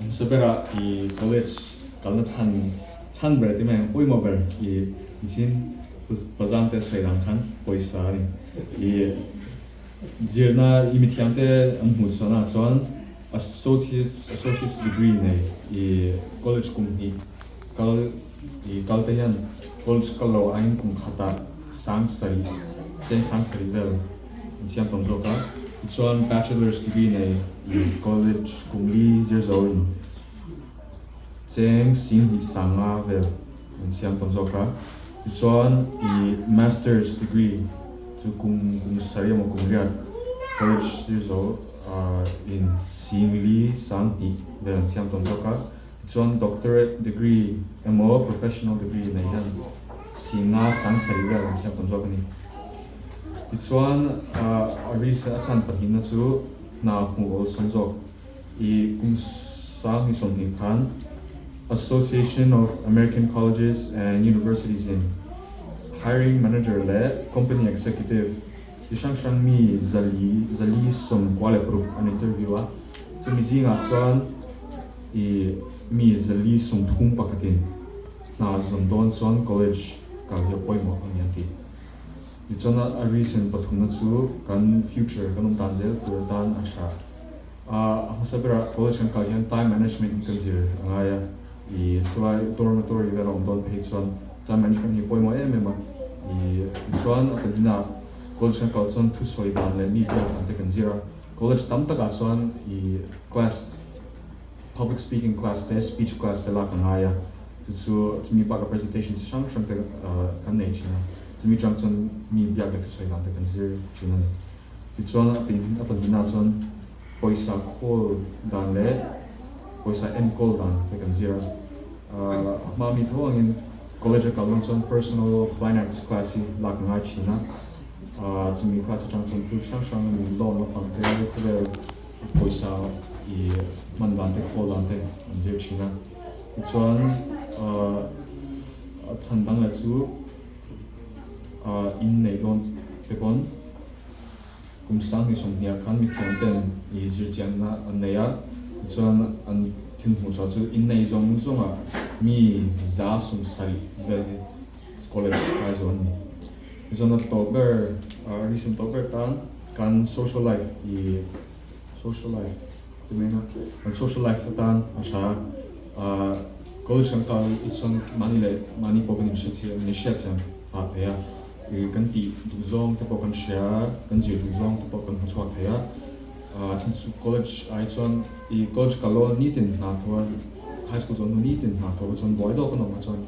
Hmasa berah i college kalna chhan chhan ber ti mai ang, pawimawh ber i nichin Pazam te sawi dan khan pawisa a ni. I zirna i mithiam te an hmuh chhuahna ah chuan associates associates degree nei i college kum hnih kal i kal te hian college kal lo aiin kum khatah sangsarih cheng sangsarih vel an siam tam zawk a. Tichuan bachelor's degree nei i college kum li zir zo in cheng singhnih sanga vel an siam tam zawk a. Tichuan i master's degree chu kum kum sarih emaw kum riat college zir zo in singli sanghnih vel an siam tam zawk a. Tichuan doctorate degree emaw professional degree nei hian singa sang sarih vel an siam tam zawk a ni. Tichuan a reason a chhan pahnihna chu hna hmuh awlsam zawk i kum sang hi 20 khan Association of American Colleges and Universities in hiring manager leh company executive chi hrang hrang mi zali 496 an interview a, chumi zingah chuan I mi 431 pakhatin hna zawn dawn chuan college kal hi a pawimawh a ni an ti. Tichuan a reason pathumna chu kan future kan awm dan zel tur atan a tha. A hmasa berah college kan kal hian time management hi kan zir a ngai a, i chulai dormitory vel a awm dawn phei chuan time management hi a pawimawh em em a. I tichuan a pahnihna college kan kal chuan thusawi dan leh mi biak dan te kan zir a, college tam takah chuan i class Public speaking class te, speech class te lak a ngai a, chu chu chumi baka presentation chi hrang hrang te kan nei thin a, chumi tang chuan mi biak leh thusawi dan te kan zir thin a ni. Tichuan a a pahnihna chuan pawisa khawl dan leh pawisa enkawl dan te kan zir a, a hma mi tho angin college a kal dawn chuan personal finance class hi lak a ngai thin a, chumi class atang chuan thil hrang hrang loan lampang te khawvel pawisa i hman dan te khawl dan te an zir thin a tichuan ahh a chhan dang leh chu ahh in neih dawn te pawn kum 2020 ah khan mithiam ten i zir chianna an nei a tichuan an thil hmuh chhuah chu in nei zawng zawng ah mi 70% vel hi college kai zo an ni tichuan a tawp ber ahh reason tawp ber tan. Kan social life i social life ti mai na kan social life atan a tha a college kan kal i chuan mahni leh mahni pawh kan inhre chiang in hriat chiang phah thei a i kan tih duh zawng te pawh kan hria a kan zir duh zawng te pawh kan hmu chhuak thei a a chhan chu college ai chuan i college kal lo nitin hna tho a high school zawh hnu nitin hna tho a chuan buai dawk an awm a chuan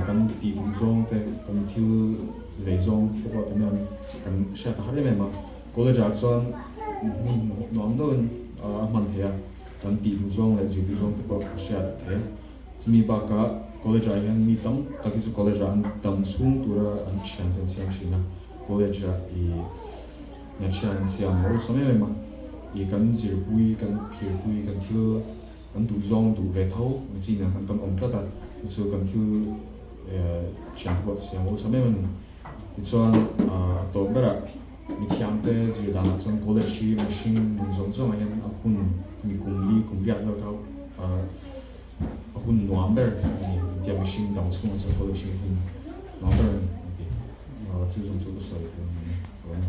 Kan tih duh zawng te, kan thil vei zawng te pawh tuna kan hriat a har em em a. College ah chuan hmun nuam deuhin a hman theih a, kan tih duh zawng leh zir duh zawng te pawh a hriat theih a. Chumi bakah college ah hian mi tam tak hi chu college ah an dam chhung tura an thian te an siam thin a, college ah ih thian an siam awlsam em em a, ih kan zirpui, kan phirpui, kan thil. Kan duh zawng duh ve tho ang chi nen khan kan awm tlat a, chu chu kan thil thian te pawh siam awlsam em a ni. Tichuan a tawp berah mithiamte zir danah chuan college hi mihring nun zawng zawngah hian a hun mi kum li kum riat vel kha a hun nuam ber a ni an ti a, mihring dang chhungah chuan college hi hun nuam ber a ni an ti. Chu zawng chu ka sawi thei a ni.